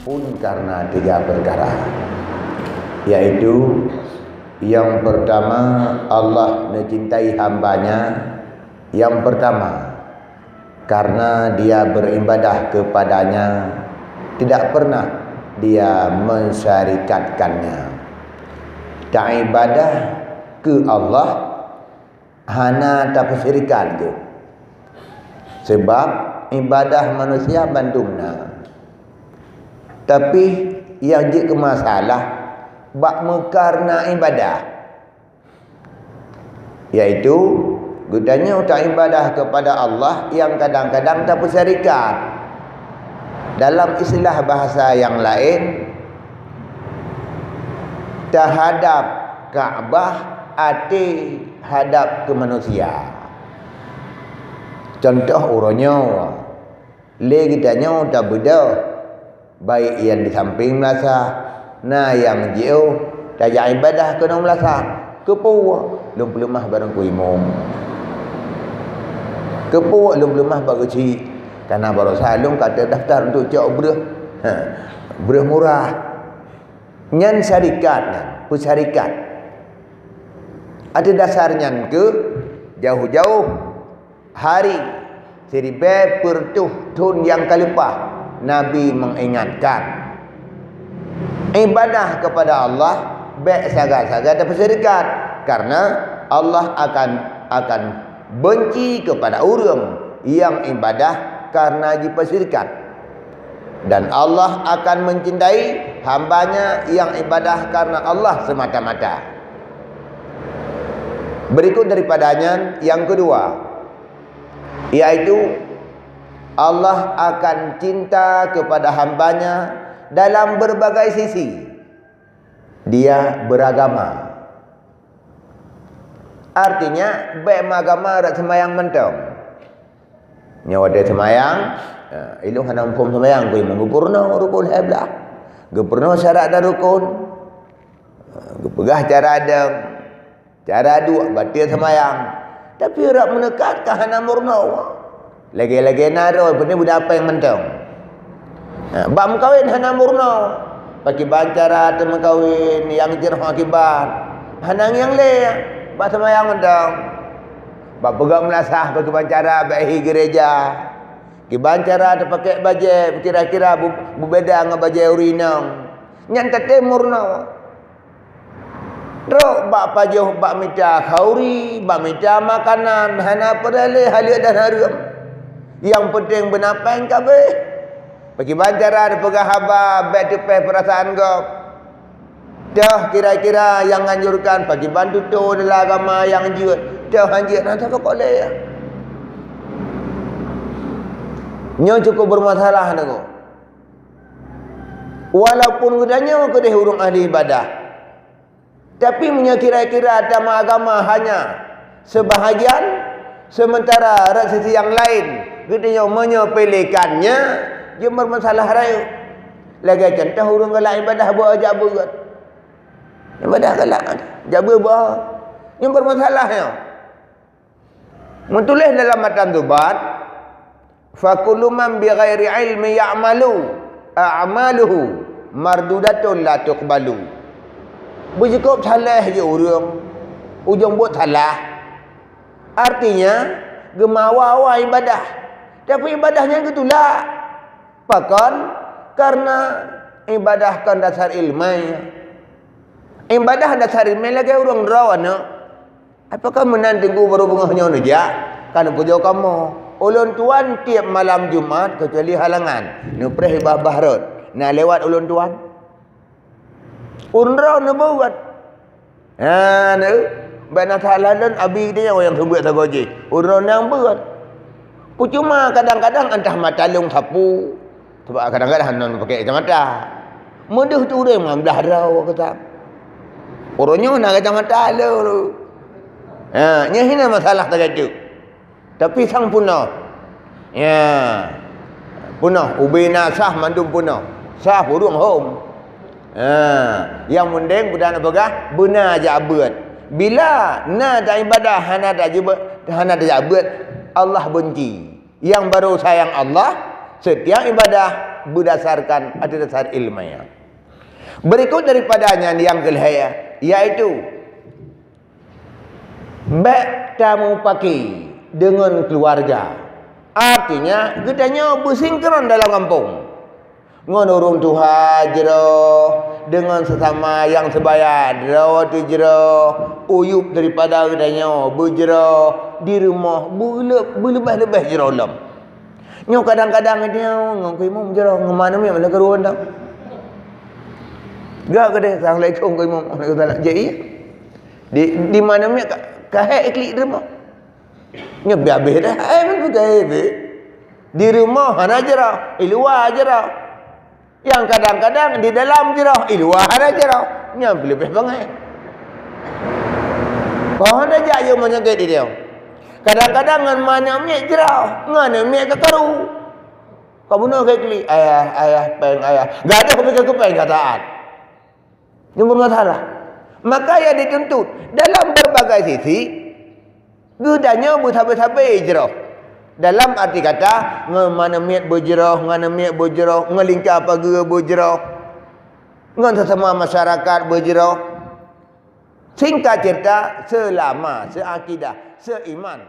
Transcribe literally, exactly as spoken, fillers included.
Pun karena tiga perkara, yaitu yang pertama, Allah mencintai hambanya. Yang pertama, karena dia beribadah kepadanya, tidak pernah dia mensyarikatkannya. Taibadah ke Allah, hana tapeusyirikat geuh. Sebab ibadah manusia bandum na. Tapi nyang jeuet keu masalah bak meukarna ibadah, yaitu geutanyoe taibadah kepada Allah nyang kadang-kadang tapeusyirikat. Dalam istilah bahasa nyang laén, tahadab Ka'bah até hadab keu manusia. Contoh uroe nyoe, lé geutanyoe tabeudôh, baik nyang di sampéng meulasah, na nyang jiôh tajak ibadah keunoe meulasah. Keupeue? Lôn peuleumah barang ku imum. Keupeue? Lôn peuleumah bak geuchik. Karena baroesa lôn ka terdaftar untuk cok breueh, ha, breueh murah. Nyan syarikat nyan, peusyarikat. Ateueh dasar nyan keuh, jauh-jauh hari, siribée peureutôh thon nyang ka leupah, Nabi mengingatkan, ibadah kepada Allah bék sagai-sagai tapeusyirikat, karena Allah akan, akan benci kepada ureuëng nyang ibadah karena jipeusyirikat. Dan Allah akan mencintai hambanya nyang ibadah karena Allah semata-mata. Berikut daripada nyan, yang kedua, yaitu Allah akan cinta kepada hambanya dalam berbagai sisi. Dia beragama. Artinya, bék meuagama rot seumayang mantong. Nyoe watée seumayang, eh, ilong hana muphom seumayang, ku imum geupeurunoe rukon lhée blaih. Geupeurunoe syarat dan rukon. Eh, geupeugah cara dong, cara duek, bateue seumayang. Tapi rot meuneukat ka hana meurunoe. Lagée-lagée na droe, beuna-beuna péng mantong. Ha, bak meukawen hana meurunoe. Pakiban cara teumeukawen nyang jroh akibat. Hana nyang lé, bak seumayang mantong. Bak peugah meulasah pakiban cara bak hi gereja. Kiban cara teupakék bajée kira-kira bu-, beubeda ngon bajée ureuëng inong. Nyan tatem meurunoe. Trok bak pajoh, bak mita khauri, bak mita makanan, hana peureulee haleue dan hareuem. Nyang peunteng beuna péng kabeh. Pakiban cara teupeugah haba bék teupéh peurasaan gob. Toh kira-kira nyang anjurkan pakiban tutoe dalam agama nyang jeuet, toh han jeuet, hana sapeue lé. Nyoe cukup bermasalah, Teungku. Walaupun geutanyoe keudeh ureuëng ahli ibadah, tapi meunyoe kira-kira tameuagama hanya seubahagian, seumeuntara rot sisi nyang laén geutanyoe meunyoe pilékannya jeuet bermasalah rayeuk. Lagée contoh ureuëng galak ibadah beuh jak beuet. Ibadah galak jak beuet beuh. Nyoe bermasalah nyoe. Meutuléh dalam matan Zubat, "Fa kullu man bi ghairi ilmi ya'malu, a'maluhu mardudatun la tuqbalu." Beujikôb salah jih ureuëng, ujong buet salah. Artinya, geumeuawa-awa ibadah, tapi ibadah nyan geutulak. Pakon? Karena ibadah kon dasar iéleumé. Ibadah dasar iéleumé lagée ureuëng droe aneuk. Apakah meunan Teungku baru beungoh nyoe neujak? Ka neupujoe kamoe. Ulôn tuan tieb malam Jumat keucuali halangan, neupreh bah-bah rot. Na lewat ulôn tuan? Uroe neubuet. Ha, na, bék na salah lôn, abi geutanyoe nyang seubuet sagoe jih. Uroe nyang buet. Peucuma kadang-kadang antah mata lôn sapu. Sabab kadang-kadang hana pakai kacamata. Meudeuh tu ureuëng ngon blah droe kata. Uroe nyoe na kacamata lôn. Ha, nyan hina masalah tagacok. Tapi sang peunoh. Ya. Peunoh, ubé na sah mandum peunoh. Sah ureuëng hom. Ha, nyang meundeng budak na peugah, beuna jak beuet. Bila na ta ibadah hana ta jeuet, hana ta jak beuet, Allah benci. Nyang baru sayang Allah, setiap ibadah berdasarkan atas dasar ilmiah. Berikut daripada nyan nyang keulhèe, yaitu bèk tamupaki deungon keuluwarga. Artinya, geutanyoe beusinkron dalam gampông. Ngon ureueng tuha jroh, deungon sesama nyang sebaya droe teuh jroh, uyueb daripada geutanyoe beujroh, di rumoh beule-, beuleubeh-leubeh jroh lom. Nyoe kadang-kadang geutanyoe ngon Teungku Imum jroh, ngon manéh miet malah keureubeuen dak. Gak keudeh, "Assalamualaikum, Teungku Imum." "Waalaikumsalam." Jadi, di, di manéh miet ka, ka hék klik di rumoh. Nyoe habéh dah, eh, man peugah habéh. Di rumoh hana jroh, i luwa jroh. Nyang kadang-kadang di dalam jroh, i luwa hana jroh. Nyan leubeh bangai. Kon hana jak yue meunyoe di dia. Kadang-kadang ngon manéh miet jroh, ngon miet ka karu. Ka bunoe ka klik, "Ayah, ayah, péng, ayah." Gadoh pike kupéng ka taát. Nyoe bermasalah. Maka nyang dituntut dalam berbagai sisi, geutanyoe beusabé-sabé jroh. Dalam arti kata, ngon manéh miet beujroh, ngon miet beujroh, ngon lingka pageue beujroh, ngon sesama masyarakat beujroh. Singkat cerita, seulama, seakidah, seiman.